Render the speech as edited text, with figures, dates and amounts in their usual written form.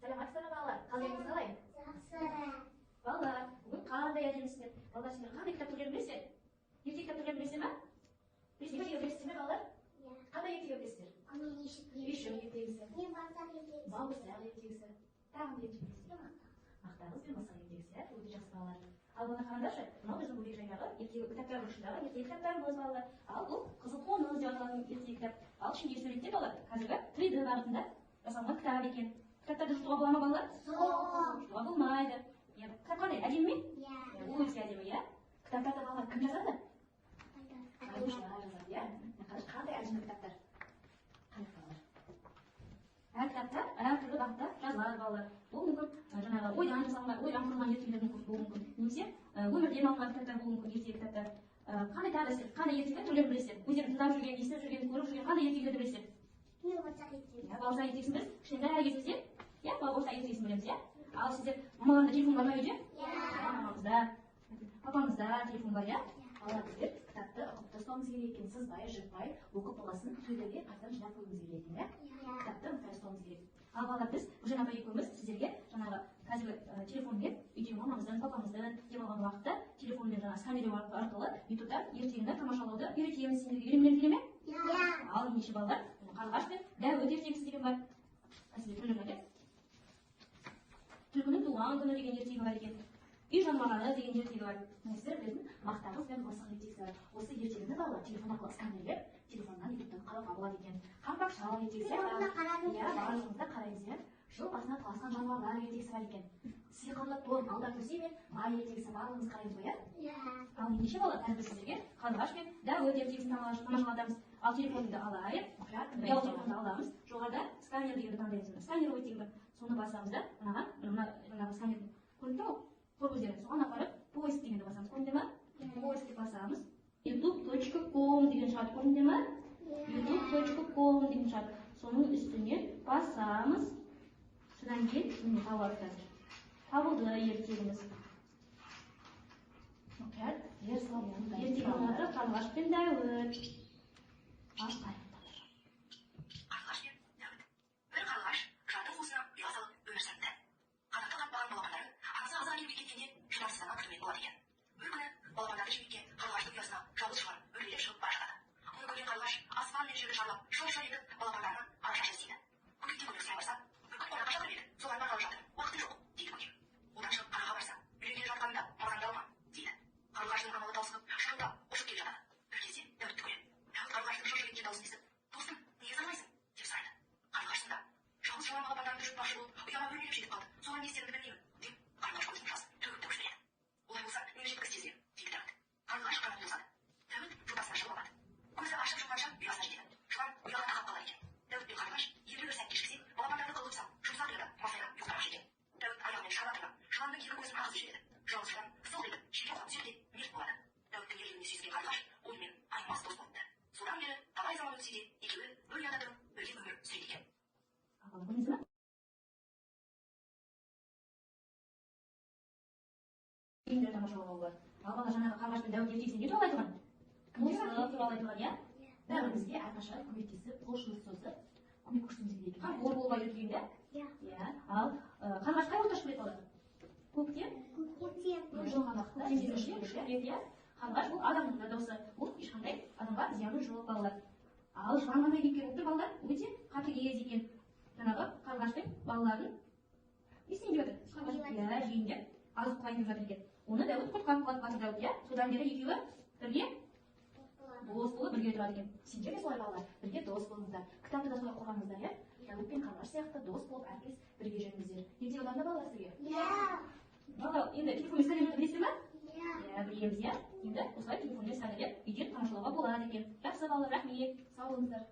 Саламатсыздар ма, балалар? Қалдарыңыз қалай? Жақсы. Балалар, бүгін қандай әдемісіздер? Балалар, сендер қандай кітап түрлерін білесіздер? Ертегі кітап түрлерін білесіздер ма? Білесіздер ме, білесіздер ме, балалар? Иә. Қандай ертегі білесіздер? Мен үйшік. Үйшік ертегісі. Мен бауырсақ ертегісі. Бауырсақ ертегісі. Тағы не ертегі білесіздер? Мақта қыз бен мысық ертегісі, иә? Өте жақсы, балалар. Ал бұны қараңдаршы, мынау біздің бөбекжайдағы ертегі кітаптар бұрышындағы ертегі кітаптарымыз, балалар. Ал бұл «Қызыл қоңыз» деп аталатын ертегі кітап. Ал ішіндегі суретте, балалар, қазіргі 3D бағытында жасалынған кітап екен. Кітаптарды жыртуға бола ма, балалар? Жоқ. Жыртуға болмайды. Иә, кітап қандай? Әдемі ме? Иә. Өте әдемі, иә? Кітаптарды, балалар, кім жазады? Жазушылар жазады, иә? Мына қарашы, қандай әдемі кітаптар. Қандай, балалар? Әр кітапта әртүрлі бағытта жазылады, балалар. Бұл мүмкін жаңағы ойдан жасалынған, ойдан құрылған ертегілер мүмкін болуы мүмкін. Немесе өмірден алынған кітаптар болуы мүмкін, ертегі кітаптар. Қандай тағы да қандай ертегі түрлерін білесіздер? Өздерің тыңдап жүрген, естіп жүрген, көріп жүрген қандай ертегілерді білесіздер? Мен бауырсақ ертегісі. Иә, бауырсақ ертегісін біз кішкентай кезімізде, иә, бауырсақ ертегісін білеміз, иә? Ал сіздер, мамаларыңда телефон бар ма үйде? Иә. Мамамызда, папамызда телефон бар, иә? Балалар, біздер кітапты ұқыпты ұстауымыз керек екен, сызбай, жыртпай, оқып болғасын сөйлеуге қайтадан жинап қоюымыз керек екен, иә? Иә. Кітапты мұқият ұстауымыз керек. Ал, балалар, біз Гүлжан апай екеуміз сіздерге жаңағы қазіргі телефонмен үйде мамамыздың, папамыздың демалған уақытта телефонмен жаңағы сканерлеу арқылы Ютубта ертегіні тамашалауды үйретеміз сендерге. Үйренгілерің келе ме? Иә. Ал ендеше, балалар, «Қарлығаш пен Дәуіт» ертегісі деген бар. Сіздер түрлерін айтайық. «Түлкінің туған күні» деген ертегі бар екен. «Үй жануарлары» деген ертегі бар. Міне, сіздер білетін Мақта қыз бен мысық ертегісі бар. Осы ертегіні, балалар, телефон арқылы сканерлеп, телефоннан, Ютубтан қарауға болады екен. «Қаңбақ шал» ертегісі. Мен оны қарадым. Иә, барлығымыз да қараймыз, иә. «Жыл басына таласқан жануарлар» ертегісі бар екен. «Сиқырлы тон», «Алдар көсе мен Май» ертегісі, барлығымыз қараймыз ғой, иә? Иә. Ал ендеше, балалар, қазір біз сіздерге «Қарлығаш пен Дәуіт» ертегісін тамашалатамыз. Ал телефонды алайық. Мұқият Ұялы тыңдаймыз. Телефонды аламыз. Жоғарыда «Сканер» дегенді таңдаймыз. Мына «Сканировать» деген бар. Соны басамыз да, мынаған, мына жаңағы сканер көрініп тұр ғой, қор көздері. Соған апарып, «Поиск» дегенді басамыз. Көрінді ма? «Поиск» деп басамыз. youtube.com деген шығады. Көрінді ма? youtube.com деген шығады. Соның үстіне басамыз. Содан кейін, міне, табылады қазір. Табылды ертегіміз. Мұқият зер салып тыңдаймыз. Ертегінің аты «Қарлығаш пен Дәуіт». Ал, Қарлығаш пен Дәуіт. Бір қарлығаш жардың қуысына ұя салып өмір сүріпті. Қанаты қатпаған балапандарын анасы азық әкелуге кеткенде шыдамсыздана күтумен болады екен. Бір күні балапандарды жемекке қарлығаштың ұясына жалғыз жылан өрмелеп шығып бара жатады. Мұны көрген қарлығаш аспан мен жерді шарлап, шыр-шыр етіп, балапандарынан арашашы іздейді. Көкектен көмек сұрай барса, «Бүркіт қонаққа шақырып еді, соған барғалы жатыр, уақытым жоқ», – дейді көкек. Одан шығып қарғаға барса, «Үйренгелі жатқанымда мазаңды алма», – дейді. Қарлығаштың амалы таусылып, шырылдап ұшып келе жатады. Бір кезде Дәуітті көреді. Дәуіт қарлығаштың шыр-шыр еткен дауысын естіп, «Достым, неге зарлайсың?» – деп сұрайды. Қарлығаш сонда: «Жалғыз жылан балапандарымды жұтпақшы болып, ұяма өрмелеп жетіп қалды. Соған не істерімді білмеймін», – деп, қарлығаш көзінің жасын төгіп-төгіп жібереді. «Олай болса, мені жеткіз тезірек», – дейді Дәуіт. Қарлығаш қанатын тосады. Дәуіт жотасына шығып алады. Көзі ашып жұмғанша ұясына жетеді. Жылан ұяға тақап қалады екен. Дәуіт пен қарлығаш елу бір сәт кешіксе, балапандарды қылғып салып, жұмсақ ұяда масайрап ұйықтамақшы екен. Дәуіт аяғымен шаба тырнап, жыланның екі көзін ағызып жібереді. Жалғыз жылан сылқ етіп жерге құлап түседі де, мерт болады. Дәуіттің ерлігіне сүйсінген қарлығаш онымен айнымас дос болыпты. Содан бері талай заман өтсе де, екеуі бір ұяда тұрып, бірге өмір сүреді екен. Ал, балалар, көрдіңіздер ма? Фильмдер тамашалауға болады. Ал, бала, жаңағы «Қарлығаш пен Дәуіт» ертегісінде не туралы айтылған? Достық туралы айтылған, иә? Бәрімізге әрқашан көмектесіп, қол ұшын созып, көмек көрсетуіміз керек екен. Қамқор болуға үйреткен, иә? Иә. Иә. Ал қарлығаш қай уақытта ұшып келеді, балалар? Көктем? Көктем. Жылынған уақытта Көктем тез кезінде ұшып ұшып келеді, иә? Қарлығаш бұл адамның да досы. Ол ешқандай адамға зияны жоқ, балалар. Ал жылан қандай кейіпкер болып тұр, балалар? Өте қатыгез екен. Жаңағы қарлығаштың балаларын не істейін деп жатыр? Жейін деп Иә, жейін деп азық қылайын деп жатыр екен. Оны Дәуіт құтқарып қалады, батыр Дәуіт, иә? Содан бері екеуі бірге дос болып, бірге тұрады екен. Сендер де солай, балалар, бірге дос болыңыздар. Кітапты да солай қорғаңыздар, иә? Дәуіт пен қарлығаш сияқты дос болып, әркез бірге жүріңіздер. Ертегі ұнады ма, балалар, сізге? Иә. Балалар, енді телефонмен сканерлеуді білесіздер ма? Иә. Иә, білеміз, иә? Енді осылай телефонмен сканерлеп, үйден тамашалауға болады екен. Жақсы, балалар, рахмет. Сау болыңыздар.